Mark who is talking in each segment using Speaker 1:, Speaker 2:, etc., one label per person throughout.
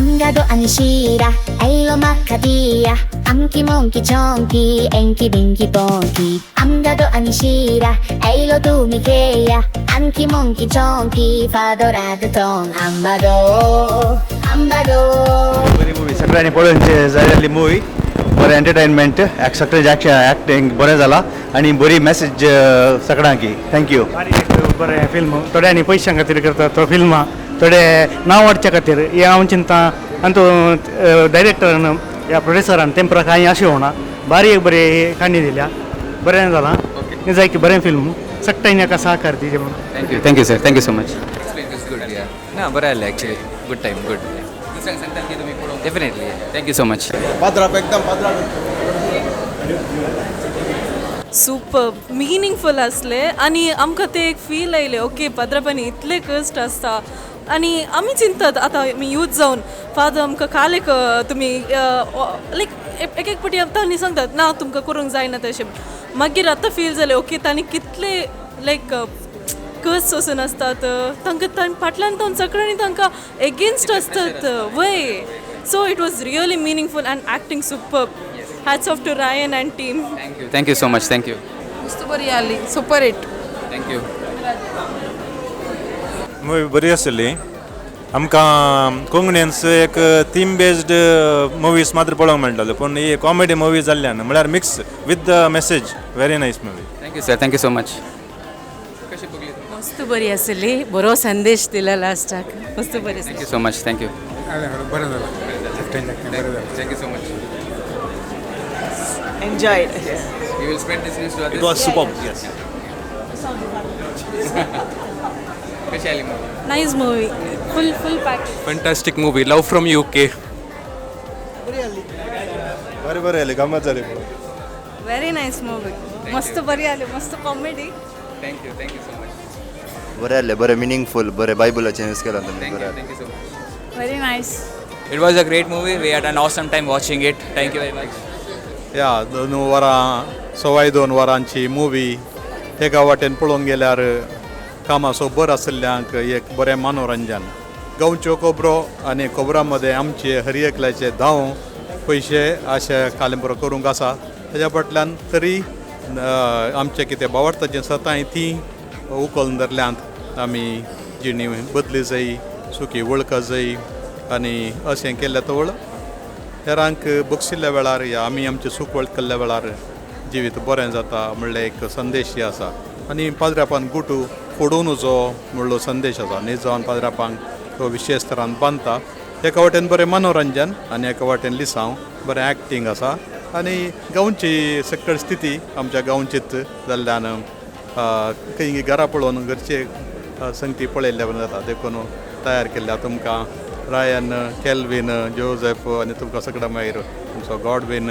Speaker 1: 암가도 아니시라 에일로 마카디야 암키 몽키 청키 앵키 빙키 뽕키 암가도 아니시라 에일로 두미케야 암키 몽키 청키 파도라드 통 암바도 암바도
Speaker 2: बरी मुवी सगळ्यांनी पळोवची जाय जाल्ली मुवी. बरें एंटरटेनमेंट, सगळें एक्टिंग बरें जालां आनी बरी मॅसेज सगळ्यांकी. Thank you.
Speaker 3: बारीक बरें फिल्म. थोड्यांनी पयशां खातीर करता तो फिल्मां, थोडे नांव वाडच्या खातीर. हें हांव चिंता आनी तो डायरेक्टरान ह्या प्रोड्युसरान तेंपरा कांय अशें होना. बारीक बरी काणी दिल्या, बरें जालां. जायकी बरें फिल्म सगळ्यांनी एका सहकार दिजे म्हणून.
Speaker 4: Thank you, thank you sir, thank you so much.
Speaker 5: It's good, yeah. ना बरें जालें actually. Good time, good. Definitely.
Speaker 4: Thank you so much.
Speaker 6: पात्राप एकदम पात्राप.
Speaker 7: सुपर मिनींगफूल आसले आनी आमकां ते एक फील आयलें, ओके पाद्रापानी इतले कश्ट आसता आनी आमी चिंतात आतां आमी यूथ जावन फादर आमकां काल एक तुमी लायक एक एक फावटी तांणी सांगतात ना तुमकां करूंक जायना तशें. मागीर आतां फील जालें ओके तांणी कितले लायक कश्ट सोंसून आसतात, तांकां फाटल्यान तांकां सगळ्यांनी तांकां एगेन्स्ट आसतात वय. So it was really meaningful and acting super. Hats off to Ryan and team.
Speaker 4: Thank you, thank you so much, thank you.
Speaker 8: मस्त बरी आली, super hit.
Speaker 4: Thank you.
Speaker 9: Movie बरी आसली. आमकां कोंकणींत एक थीम बेस्ड मुवीज मात्र पळोवंक मेळटाल्यो, पूण ही कॉमेडी मुवी जाल्ल्यान म्हळ्यार mix with the message, very nice movie.
Speaker 4: Thank you sir, thank you so much.
Speaker 8: मस्त बरी आसली, बरो संदेश दिला लास्टाक, मस्त बरी.
Speaker 4: Thank you so much, thank you.
Speaker 6: बरें जालें, बरें जालें.
Speaker 4: Thank you so much.
Speaker 10: Enjoyed.
Speaker 4: You will spread this news to
Speaker 6: It was super, yes.
Speaker 4: कशी आली movie?
Speaker 7: Nice movie, full full pack.
Speaker 5: Fantastic movie, love from UK.
Speaker 6: बरें बरें जालें, गमत जाली.
Speaker 7: व्हेरी नायस मुवी, मस्त बरी आली, मस्त comedy.
Speaker 4: Thank you, thank you so much.
Speaker 11: बरें जालें, बरें मिनींगफूल, बरें बायबलाचें यूज केलां तुमी.
Speaker 4: Thank you.
Speaker 11: बरें.
Speaker 4: Thank you so much.
Speaker 7: Very nice.
Speaker 5: It was a great movie. We had an awesome time watching it. Thank you very much.
Speaker 12: या 2 वरां, 2.25 वरांची movie एका वाटेन पळोवंक गेल्यार कामाचो बर आशिल्ल्यांक एक बरें मनोरंजन. गांवच्यो खबरो आनी खबरां मदें आमचे हर एकल्याचे धांव पयशे अशे कालिंबर करूंक आसा. तेज्या फाटल्यान तरी आमचें कितें भावार्थाचीं सतांय तीं उखलून धरल्यांत. आमी जिणी बदली जाय, सुखी वळख जाय आनी अशें केल्लें तवळ हेरांक बक्षिल्ल्या वेळार या आमी आमची सूख वळखल्ल्या वेळार जिवीत बरें जाता म्हणलें एक संदेश आसा. आनी पाद्रापान गुटू फोडून जो म्हणलो संदेश आसा, निजान पाद्रापांक तो विशेश तरान बांदता. एका वाटेन बरें मनोरंजन आनी एका वाटेन लिसांव, बरें एक्टींग आसा आनी गांवची सकळ स्थिती आमच्या गांवचीच जाल्ल्यान खंय घरा पळोवन घरचे संगती पळयल्ल्या जाता. देखून तयार केल्ल्या तुमकां रायन, केल्वीन, जोझेफ आनी तुमकां सगळ्या मागीर तुमचो गॉडवीन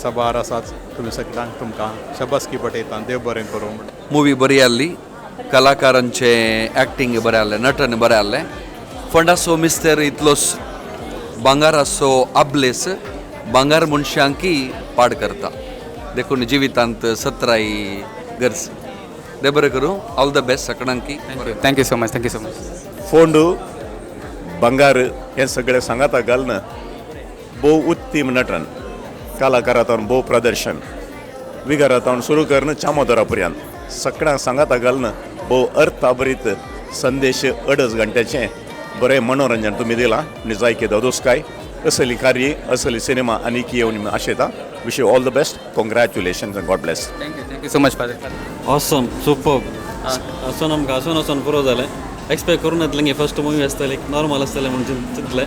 Speaker 12: सबार आसाच. तुमी सगळ्यांक तुमकां शाबासकी पटयता. देव बरें करूं.
Speaker 13: मुवी बरी आसली, कलाकारांचे एक्टींग बरें आसलें, नटन बरें आसलें. फोंडाचो मिस्तेर इतलो भांगाराचो आबलेस भांगार मनशांकी पाड करता. देखून जिवितांत सत्राय गरज. देव बरें करूं, all the best सगळ्यांकी.
Speaker 4: Thank you so much, thank you so much.
Speaker 14: Fondu बंगार हें सगळें सांगाता घालून भोव उत्तीम नटन कलाकारांत, भोव प्रदर्शन विगारातावन सुरू करून चामोदरा पर्यंत सगळ्यांक सांगाता घालून भोव अर्थाभरीत संदेश, 2.5 घंट्याचें बरें मनोरंजन तुमी दिलां. निजायकी ददोसकाय. असली कार्य, असली सिनेमा आनीक येवन आशेता. Wish you all the best, congratulations and God bless.
Speaker 4: Thank you, thank you so much, father.
Speaker 15: Awesome, super. हसून आमकां हसून हसून पुरो जालें. एक्सपेक्ट करूं नातलें की फर्स्ट मुवी आसतली नॉर्मल आसतलें म्हूण चिंतलें,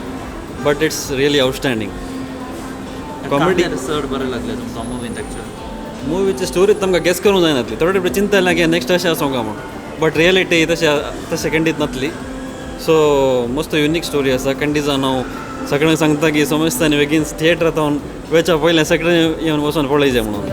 Speaker 15: but it's really outstanding comedy.
Speaker 16: चड बरें लागलें तुमकां मुवीन एक्चुअली?
Speaker 15: मुवीची स्टोरी तुमकां गेस करूंक जायनातली. थोडे थोडे चिंतलें की नेक्स्ट अशें आसूंक काय म्हूण, बट रियलिटी तशें तशें खंडीत नातली. सो मस्त युनीक स्टोरी आसा. खंडीत जावन हांव सगळ्यांक सांगता की समजतानी बेगीन थिएटरांत वचच्या पयलें सगळें येवन वचोन पळयचें म्हणून.